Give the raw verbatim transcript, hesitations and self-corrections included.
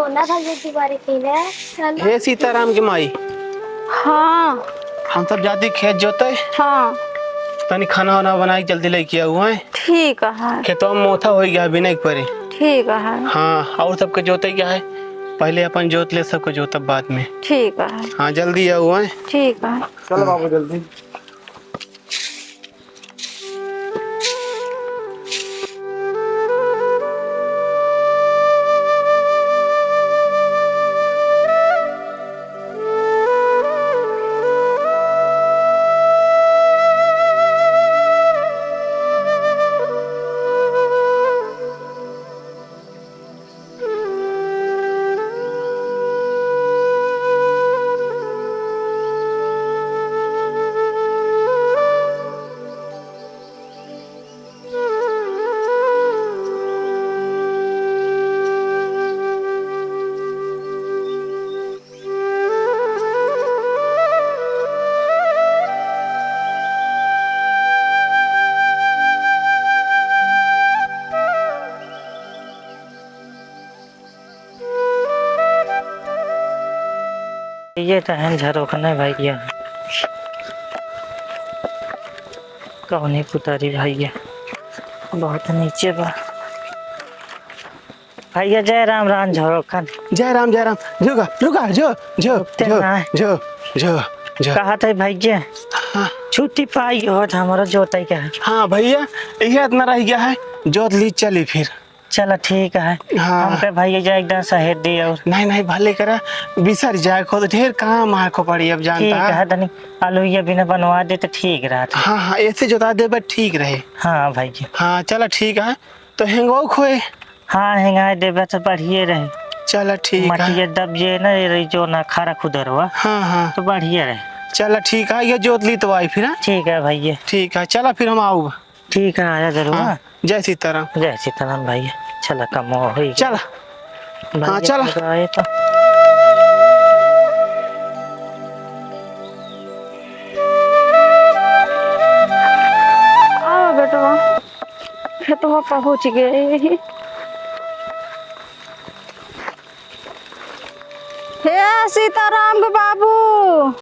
ना भैया, दुबारे खेले। चलो। हे सीताराम के माई। हाँ। हम सब जाती खेत जोते। हाँ। तनी खाना वाना बनाई, जल्दी लेके आऊ, हैं? ठीक है। खेतवा में मोथा होइ गया, बिने के परे। ठीक है। हाँ, और सबके जोते क्या है, पहले अपन जोत ले, सबके जोतब बाद में। ठीक है। हाँ, जल्दी आऊ, हैं? ठीक है। चलो बाबू, जल्दी। ये तो है झरोखने भैया, कौनी पुतारी भैया, बहुत नीचे बा। भैया जय राम राम झरोखन। जय राम, जय राम। रुका, रुका, जो, जो, रुकते जो, ना है। जो, जो, जो। कहा था भैया, हाँ। छुट्टी पाई हो तो हमारा जोताई का है। हाँ भैया, ये इतना रह गया है, जोत ली चली फिर। चला ठीक है। हाँ। हमके भैया जा एकदम सहेर दी और। नहीं, नहीं, भले करा, बिसर जाए खुद, ढेर काम है खोपड़ी अब जानता ठीक है। है, तनी आलू ये बिना बनवा दे तो ठीक रहत। हाँ, हाँ, ऐसे जोता दे बस ठीक रहे। हाँ भैया। हाँ, चला ठीक है, तो हेंगो खोए। हाँ, हेंगाए देबे तो बढ़िए रहे। चला ठीक है। मटिया दब जे ना, ये रही जो ना खारा खुदरवा। हाँ, हाँ। तो बढ़िए रहे। चला ठीक है, ये जोत ली तो आई फिर, हाँ? ठीक है भैया। ठीक है, चला फिर हम आऊ। ठीक है, आया जरूर, हाँ, हाँ। जय सीताराम। जय सीताराम भैया। चला, कम हो ही गया। चला। भैया हाँ, चला। आए तो। आओ बेटवा, खेतवा पहुँच गए। हे सीताराम के बाबू।